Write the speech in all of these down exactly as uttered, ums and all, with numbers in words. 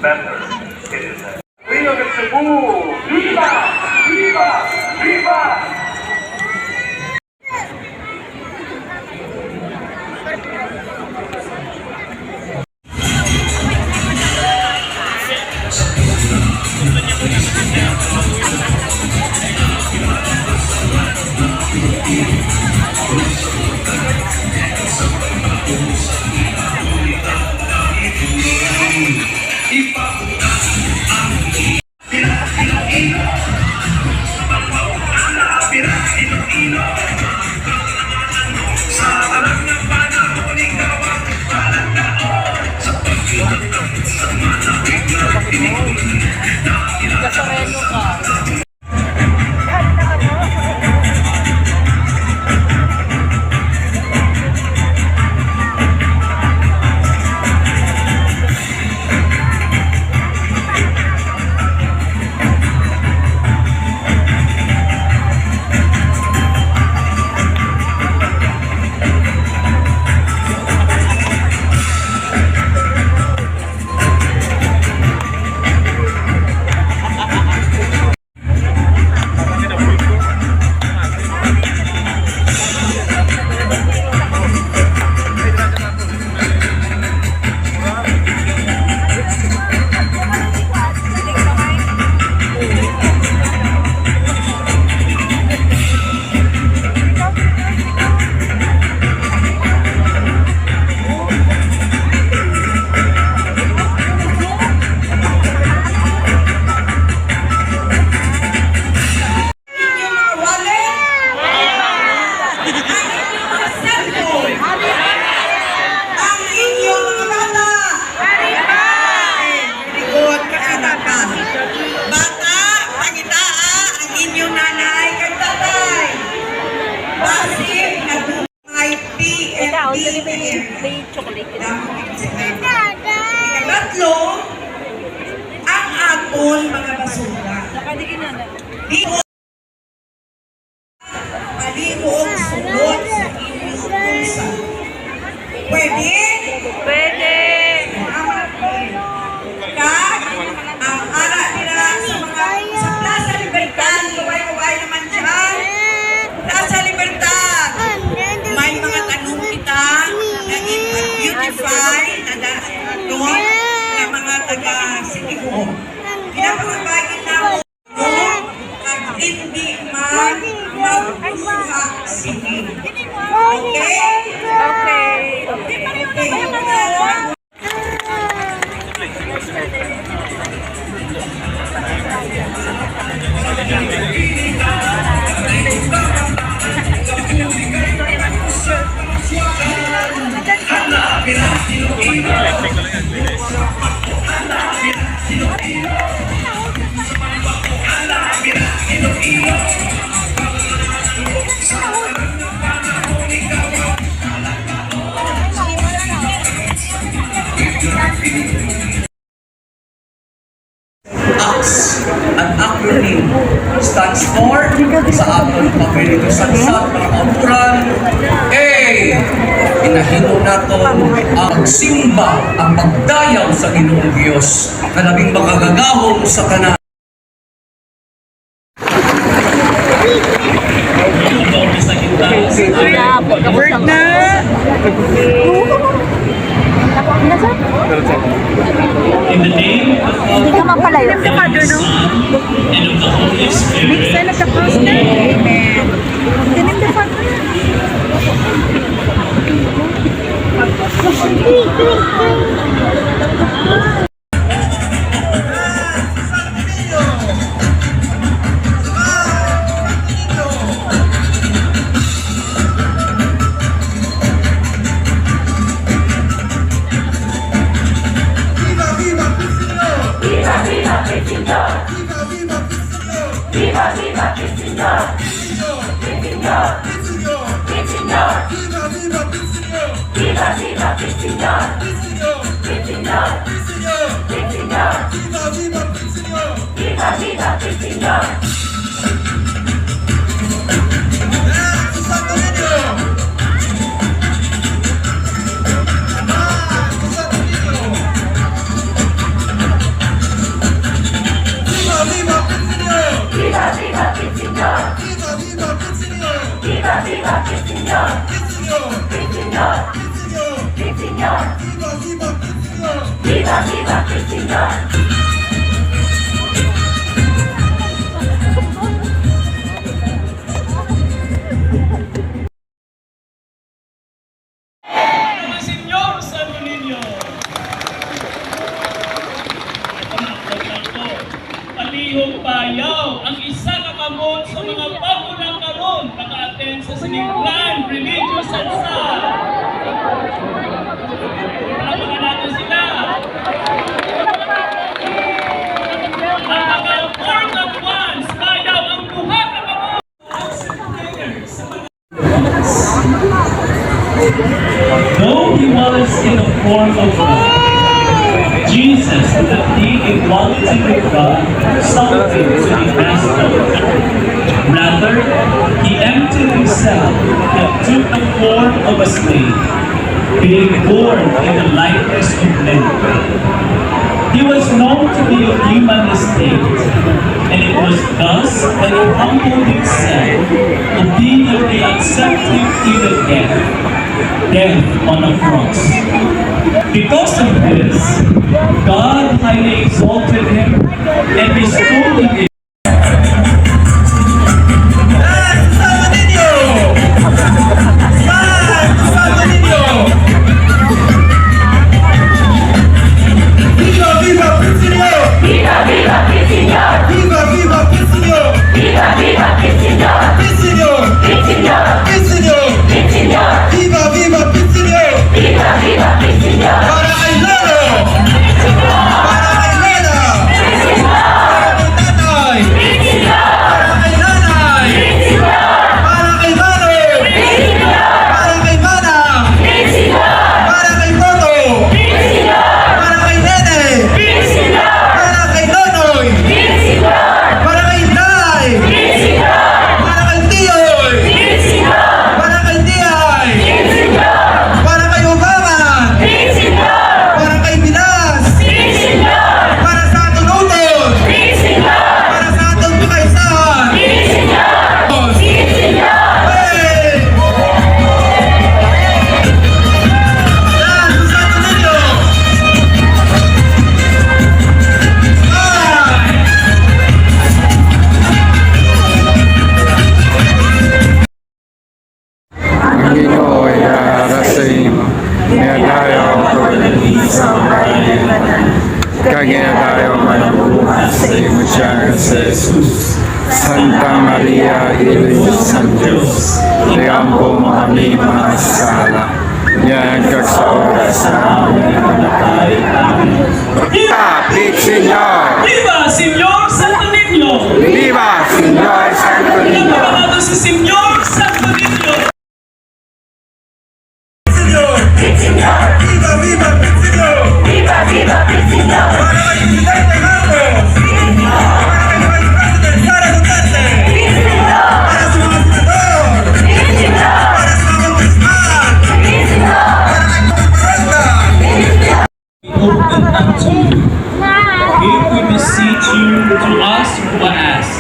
better citizen. We of Cebu, viva! Viva! Viva! Inyong mga wallet? Ang inyong mga cellphone? Ang inyong mga bata? Very good, kakita ka. Bata, pangitaa ang inyong nanay kag tatay. Basi nag-, may P M D P M. Ikatlo, ang aton mga basura. Di Palihog sulod sa inyong bulsa. Pwede? Pwede. Salamat, Ken. Kag ang ara dira sa mga, sa Plaza Libertad, kaway-kaway naman dyan. Plaza Libertad, may mga tanom kita nga gin-beautify na da-, doon nga mga taga City Hall. Ginapangabagin namo. Kag hindi man magkuha sini. Okay? Okay. Okay. ACTS, an acronym, stands for, sa aton pamilya sa mga kauturan, A. Hinahimo naton ang pagsimba, ang pagdayaw sa Ginoong Dios, nga labing makagagahom sa tanan. Word na! In the name of the Father, no? Big sign of the cross na. Amen. In the name of the Father. Viva, viva, Cristo! Viva, viva, Cristo! Viva, viva, Cristo! Viva, viva, Cristo! Cristo! Cristo! Cristo! Viva, viva, Cristo! Viva, viva, Cristo! Cristo! Cristo! Cristo! Viva, viva, Cristo! Viva, viva, Cristo! Viva Cristo Señor! Cristo Señor! Cristo Señor! Cristo Señor! Viva, viva Cristo Señor! Viva, viva Cristo Señor! Señor Santo Niño! Palihog bayaw ang isa ka kamot sa mga bag-o lang karon naka-attend sa sining grand religious salsa. Palakpakan nato sila. Ang mga important ones, bayaw ang duha ka kamot. Though he was in the form of God, Jesus did not think equality with God something to be grasped. Rather, he emptied himself and took the form of a slave, being born in the likeness of men. He was known to be of human estate, and it was thus that he humbled himself, obediently accepting even death, death on a cross. Because of this, God highly exalted him and bestowed him Viva, viva Cristo Señor! Viva, viva Cristo Señor! Viva, viva Cristo Señor! Viva, viva Cristo Señor! Cristo Señor! Cristo Señor! Cristo Señor! Viva, viva Cristo Señor! Viva, viva Cristo Señor! Para kay Lolo! Para kay Lola! Para kay Tatay! Para kay Nanay! Para kay Manoy! Para kay Mana! Para kay Toto! Para kay Nene! Para kay Nonoy! Para kay Inday! Para kay Tiyoy! Para kay Tiay! Para kay Ubangan! Para kay Bilas! Para sa aton utod! Para sa aton pakaisahan! Hey! Yan, gusto ko ninyo! Ay! Ang Ginoo ay dara sa imo. Iyang daya ang pagkaligid sa mga kag iyang daya ang managbuhat sa imo tiyan nga si Jesus. Santa Maria, Iloy sang Dios, iampo mo kami mga sala, niyan kag sa oras sa amon pagkamatay. Amen. Viva Cristo Señor! Viva Señor Santo Niño! Viva Señor Santo Niño! Palakpakan nato si Señor Santo Niño! Señor! Viva, viva Cristo Señor! Viva, viva Cristo Señor! Para kay Presidente Marcos! Para kay Vice President Sara Duterte! Para sa mga senador! Para sa mga congressman! Para kay mga barangay! We open up to you. If we beseech you to us who ask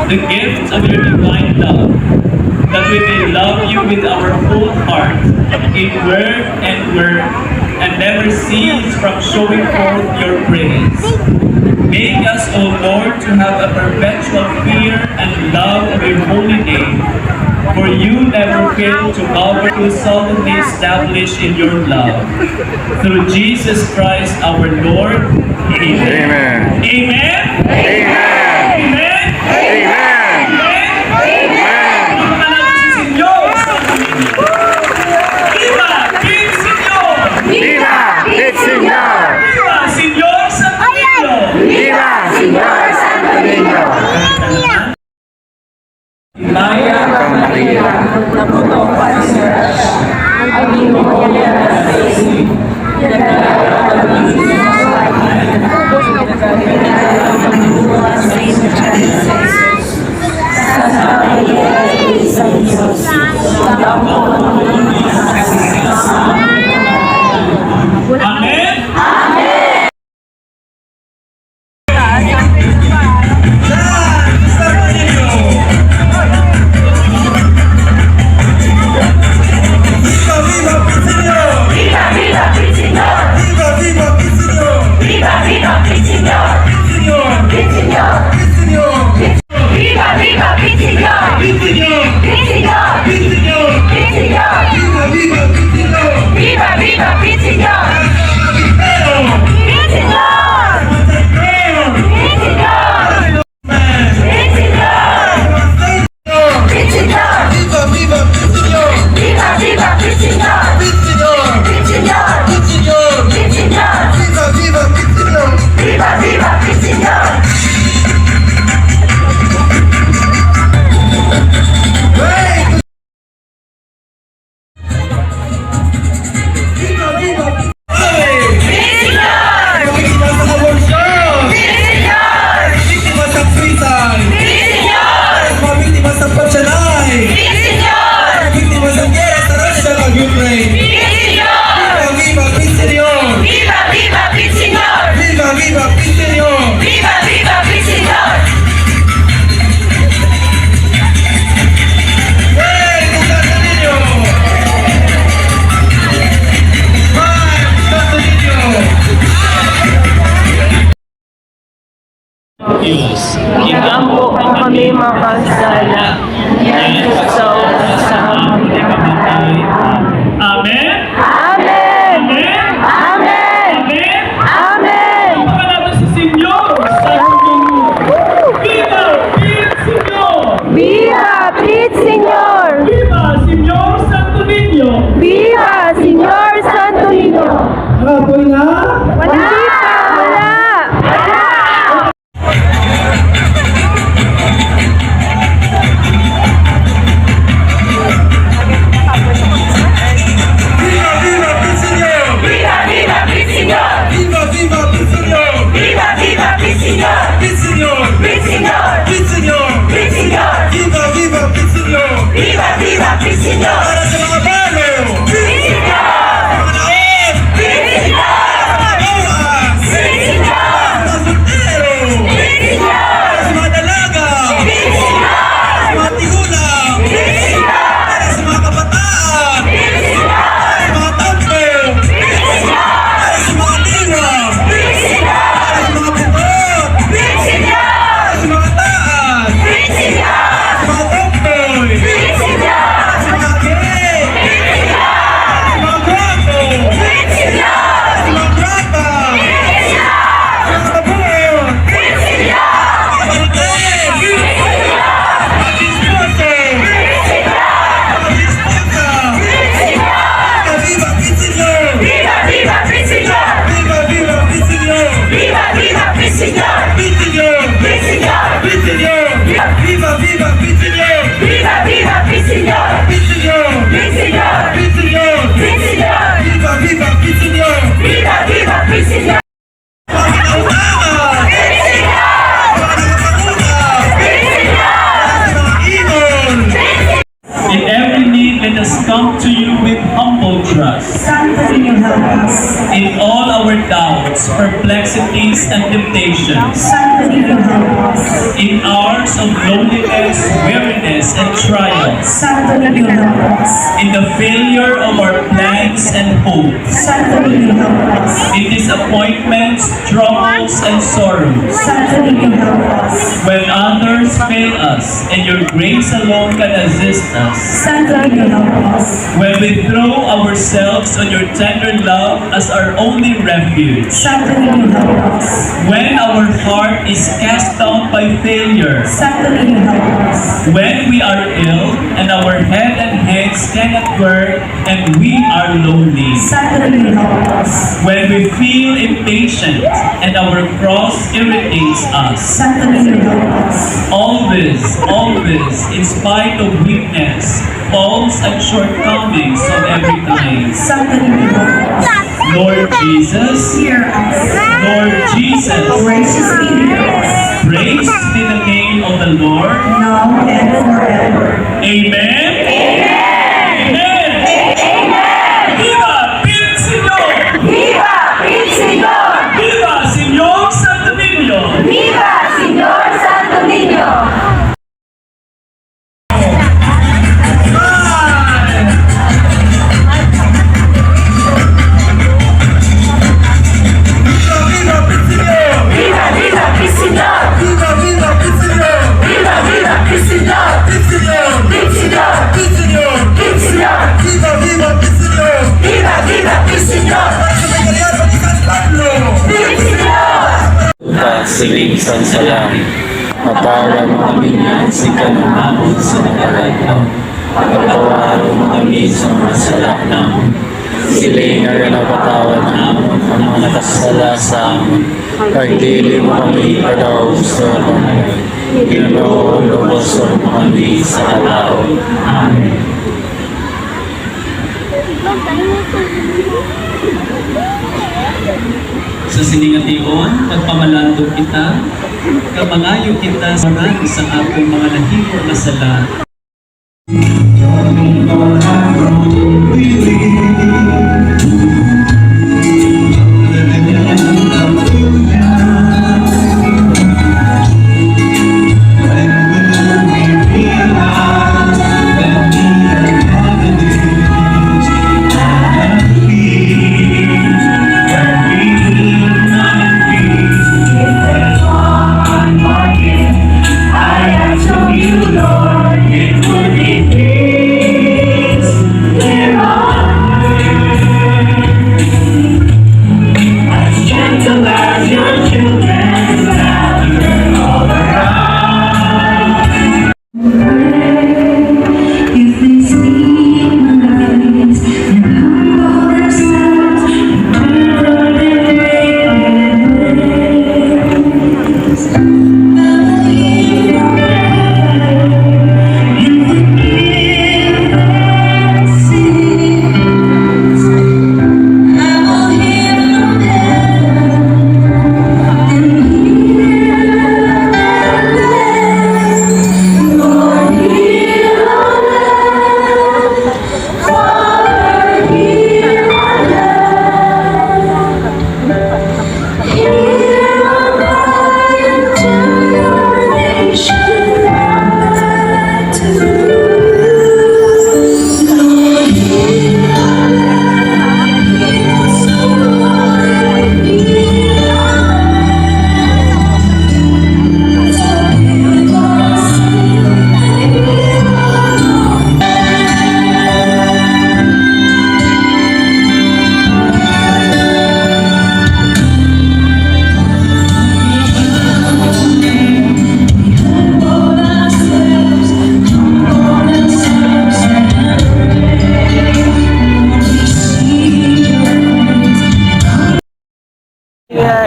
the gift of your divine love, that we may love you with our whole heart, in word and work, and never cease from showing forth your praise. Make us, O Lord, to have a perpetual fear and love of your holy name, for you never fail to cover to solemnly establish in your love. Through Jesus Christ our Lord. Amen. Amen. Amen. Amen. Amen. Amen. Amen. Amen. Ang pangalan ko si Señor. Viva Cristo Señor! Viva Cristo Señor! Viva Señor Santo Niño! Viva Señor Santo Niño! Maya kang Maria. Amen. Pray. Viva, viva, Pit Señor! Viva, viva, Pit Señor! Viva, viva, Pit Señor! Viva, viva, Pit Señor! Hey, Santo Niño! Hey, Santo Niño! Dios, iampo kami makasala, ngan sa oras sa amon pagkamatay. Amen. Amen. Amen. Amen. Amen. Amen. Amen. Pagpakalaban sa Señor, Santo Niño. Viva Pit Señor! Viva Pit Señor! Viva Señor Santo Niño! Viva Señor Santo Niño! Kapoy na? Wala pa! Wala! Wala! Viva, viva, Pit Señor! Viva, viva, Pit Señor! Viva, viva, Pit Señor! Viva, viva, Pit Señor! Pit Señor! Pit Señor! Pit Señor! Pit Señor! Viva, viva, Pit Señor! Viva, viva, Pit Señor! Para sa mga balo! Pit Señor! Sa mga laos! Pit Señor! Sa mga bawas! Pit Señor! Sa mga soltero! Pit Señor! Para sa mga dalaga! Pit Señor! Para sa mga tigulang! Pit Señor! Para sa mga kabataan! Pit Señor! Para sa mga tampo! Pit Señor! Para sa mga liwa! Pit Señor! Para sa mga bukod! Pit Señor! Para sa mga taas! Pit Señor! Para sa mga tomboy! Pit Señor! Para sa mga gay! Pit Señor! Para sa mga gwapo! Pit Señor! Para sa mga gwapa! Pit Señor! Para sa mga mabuot! Pit Señor! Para sa mga marites! Pit Señor! Para sa mga esposo! Pit Señor! Para sa mga esposa! Pit Señor! Viva, viva, Pit Señor! Viva, viva, Pit Señor! Viva, viva, Pit Señor! Viva, viva, Pit Señor! Pit Señor! Pit Señor! Pit Señor! Viva, viva, Pit Señor! Viva, viva, Pit Señor! Pit Señor! Pit Señor! Pit Señor! Pit Señor! Viva, viva, Pit Señor! Viva, viva, Pit Señor! Pit Señor! Pit Señor! In every need, let us come to you with humble trust. Santo Niño, help us. In all our doubts, perplexities, and temptations. Santo Niño, help us. In hours of loneliness, weariness, and trials. Santo Niño, help us. In the failure of our plans and hopes. Santo Niño, help us. In disappointments, troubles, and sorrows. Santo Niño, help us. When others fail us, and your grace alone can assist us. Santo Niño, help us. When we throw ourselves on your tender love as our only refuge. Santo Niño, help us. When our heart is cast down by failure. Santo Niño, help us. When we are ill and our head and hands cannot work, and we are lonely. Santo Niño, help us. When we feel impatient and our cross irritates us. Santo Niño, help us. Always, always, in spite of weakness, faults, and shortcomings of every kind. Santo Niño, help us. Lord Jesus, hear us. Lord Jesus, graciously hear us. Praise be the name of the Lord. Now and forever. Amen. Amen. Amen. Amen. Viva Pit Señor! Viva Pit Señor! Viva Señor Santo Niño! Viva Señor Santo Niño! Viva, viva, Pit Señor! Viva, viva, Pit Señor! Viva, viva, Pit Señor! Viva, viva, Pit Señor! Pit Señor! Pit Señor! Pit Señor! Pit Señor! Viva, viva, Pit Señor! Viva, viva, Pit Señor! Para sa may kalian, pati San Pablo! Pit Señor! Siling sang sala, mataram kami niyan si kanunamon sa nagalayo. Pagpatawaron kami sa mga sala namon. Siling nga ginapatawad namon ang mga nakasala sa amon, kag dili mo kami ipadaog sa pagpatay, Ginoo, luwason mo kami sa katawo. Amen. Sa sini nga tion, magpamalandong kita, kag mangayo kita sa ngaran sa aton mga nahimo nga sala.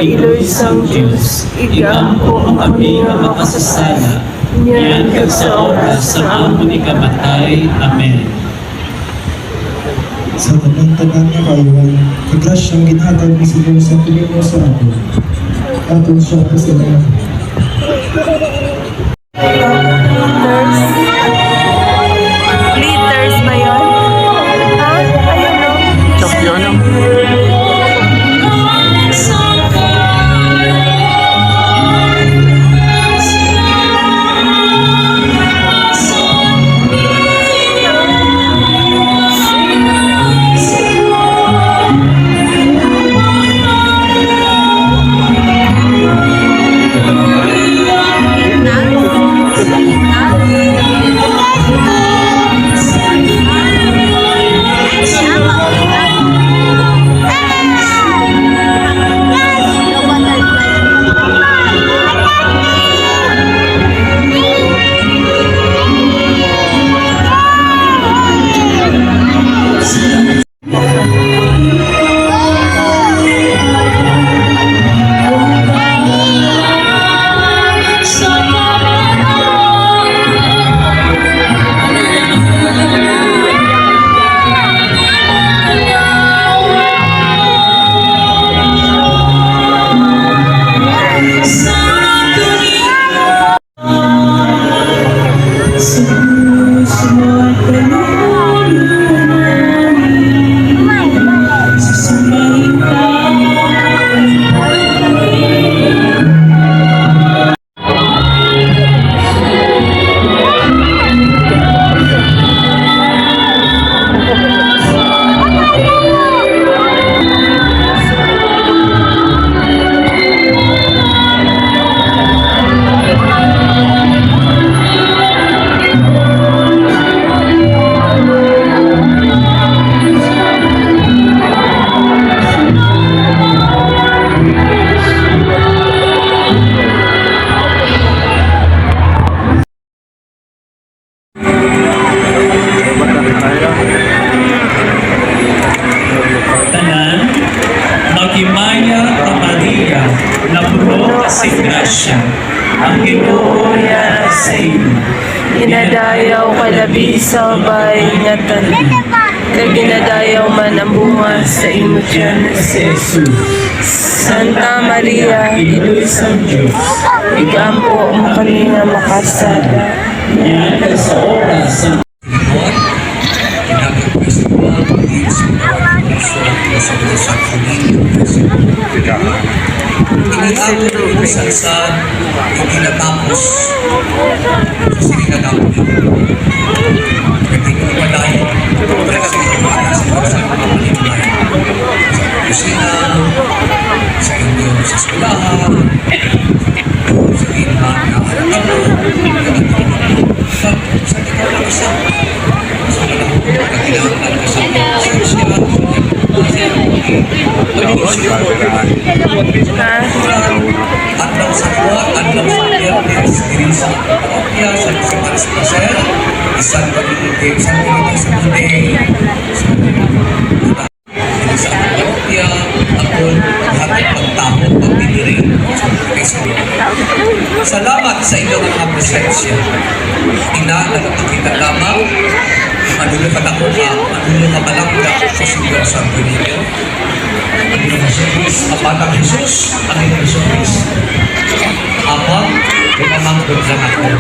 Iloy sang Dios, igampo kami nga makasasala, niyan kag sa oras sang amon ikamatay. Amen. Sa tanan-tanan nga kaayuhan, kag grasyang ginhatag ni Señor sa Panginoon sa aton. Aton siya pasalamat. Glitters. Glitters ba yun? Ha? Ayun, no? Champion. Tanan, maghimaya ka, Maria, napuno ka sing grasya, ang Ginoo yara sa imo. Ginadayaw ka labi sa babayi nga tanan, kag ginadayaw man ang bunga sa imo tiyan nga si Jesus. Santa Maria, Iloy sang Dios, igampo mo kami nga makasala, niyan kag sa oras sa Lingkod, Pinagkag Festival, Leads, Pinagkag Festival, Festival sa Kunin, Festival. Ini ang sa, sa, hindi natapos. Sige na lang. Pwede ko pala yung sa mga palitan. Sa kusina, sa inyo, sa eskwelahan, sa inyong mga anak-anak, sa, sa inyong mga isa. Sa mga kailangan ko sa mga Ha? Adlaw sa Tuwa, adlaw sa Biyernes, diri sa parokya, sa San Pares Placer, isang community, isang community sa Tuwa. Sa parokya, ako, lahat ng pagtapon, pagdidiring. Salamat sa inyong mga presensya. Ina, nagpakita lamang, manulo ka dako ka, manulo ka palangga sa Señor Santo Niño. Ang Batang Jesus, ang Jesus. Amang, ginamangkot lang ako.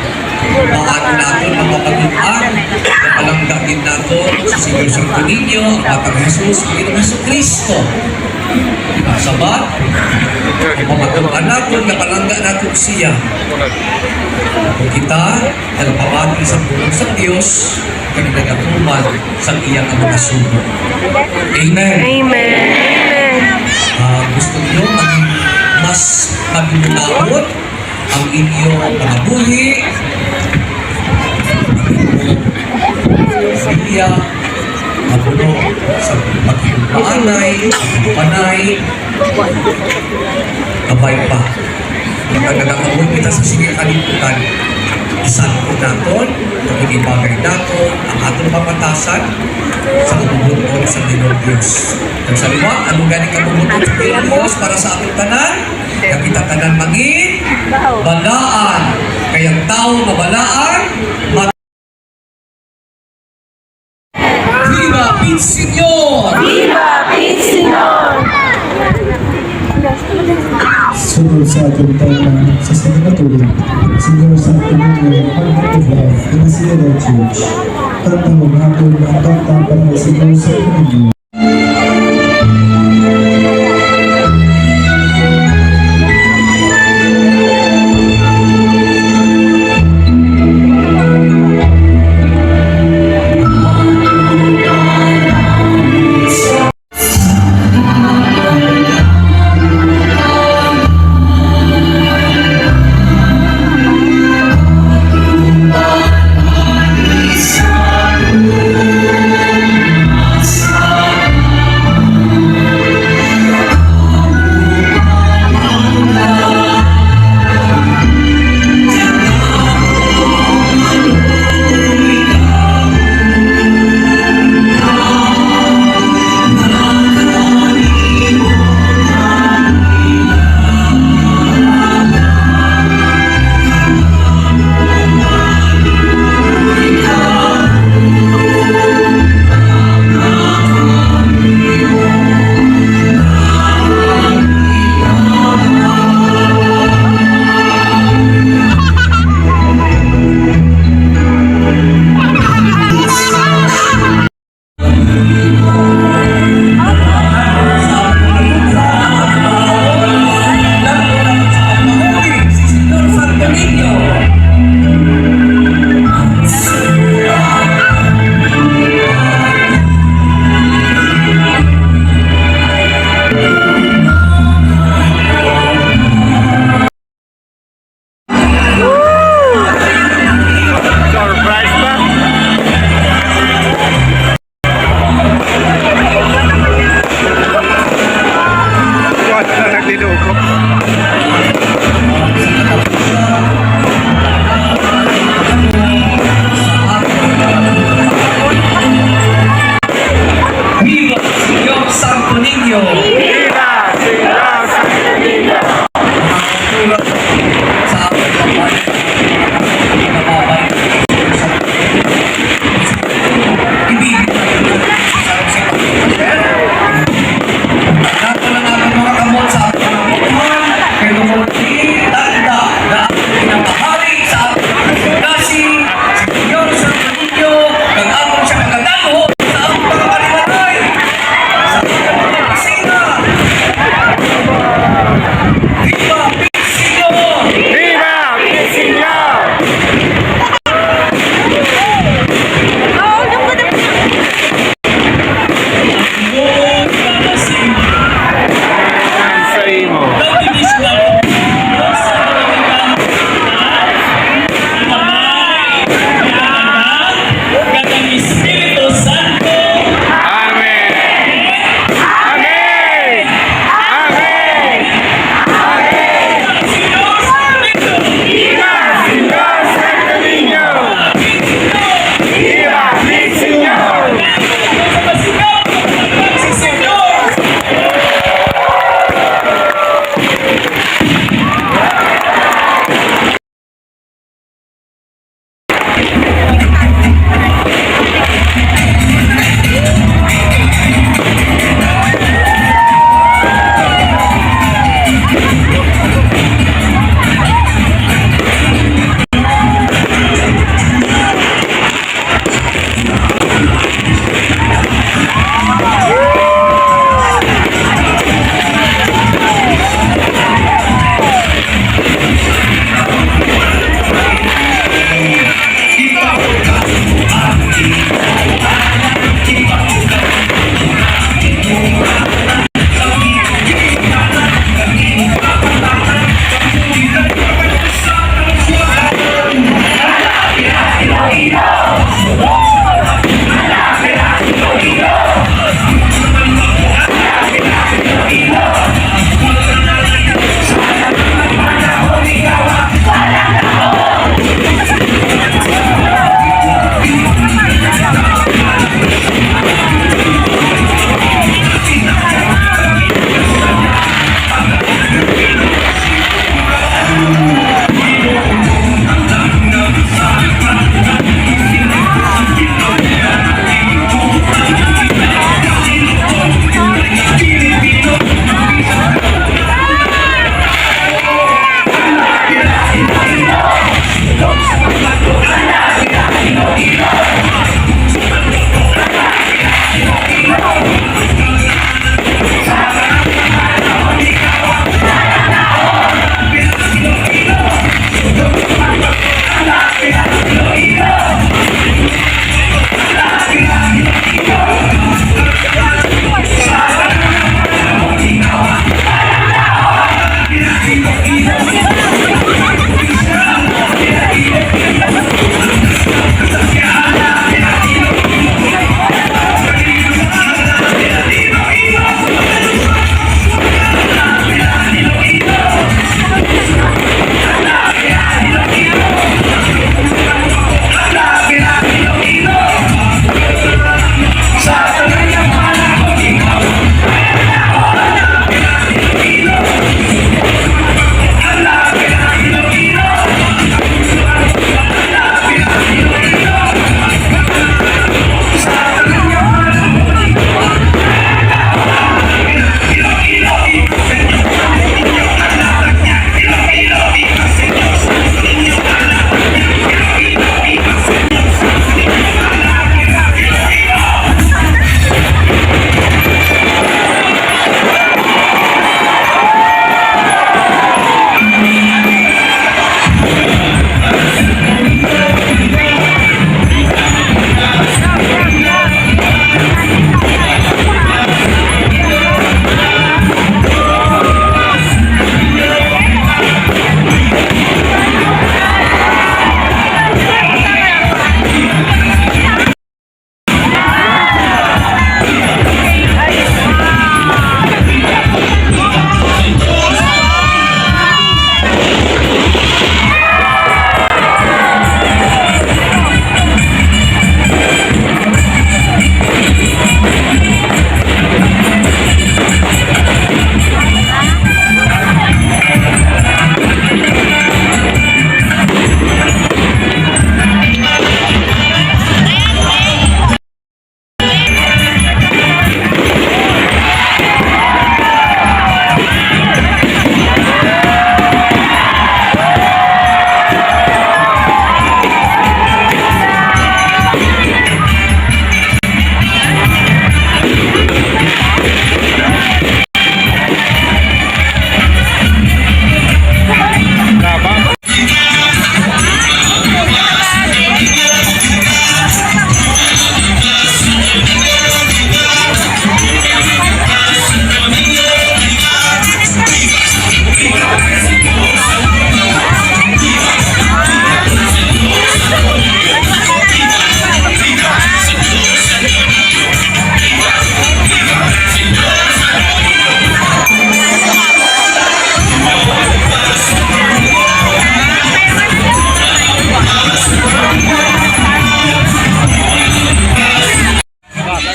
Ang aton naton mga pag-iban, napalangga gid nato sa Señor Santo Niño, ang Batang Jesus, ang Ginoong Jesucristo. Sabat, ang mga pag-iban naton, napalangga naton siya. Kung kita, nagpamati sa pulong sa Dios, kag nagatuman sa iya nga mga sugo. Amen. Amen. Amen. Ah, gusto niyo maging mas maginhawa ang inyo panabuhi, pamilya, mapuno sa pagkapanay, panay, kabay pa. Magkaganakan kita sa sige kalibutan. Isangkot naton, kag ibagay naton ang aton pamatasan sa kabubut-on sa Ginoong Dios. Kag sa liwat, ano gani kabubut-on sa Ginoong Dios para sa aton tanan? Nga kita tanan mangin balaan, kay ang tawo nga balaan, ma-, Viva Pit Señor! Viva Pit Señor! Sunod sa aton tema sa Seminary, Señor Santo Niño, Magna of Love, in the Seminary Church. Kantahon naton ang kanta para kay Señor Santo Niño.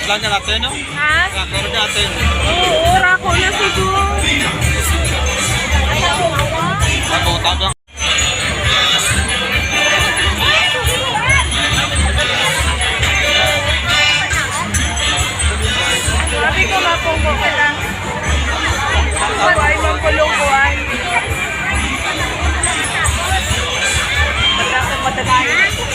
Lang na natin, no? Ha? Pero natin. Oo, ora ko na siguro. Ako, tabang. Sabi ko, mapunggo ka lang. Sabay, mangkulungkuan. Madakot, madakot.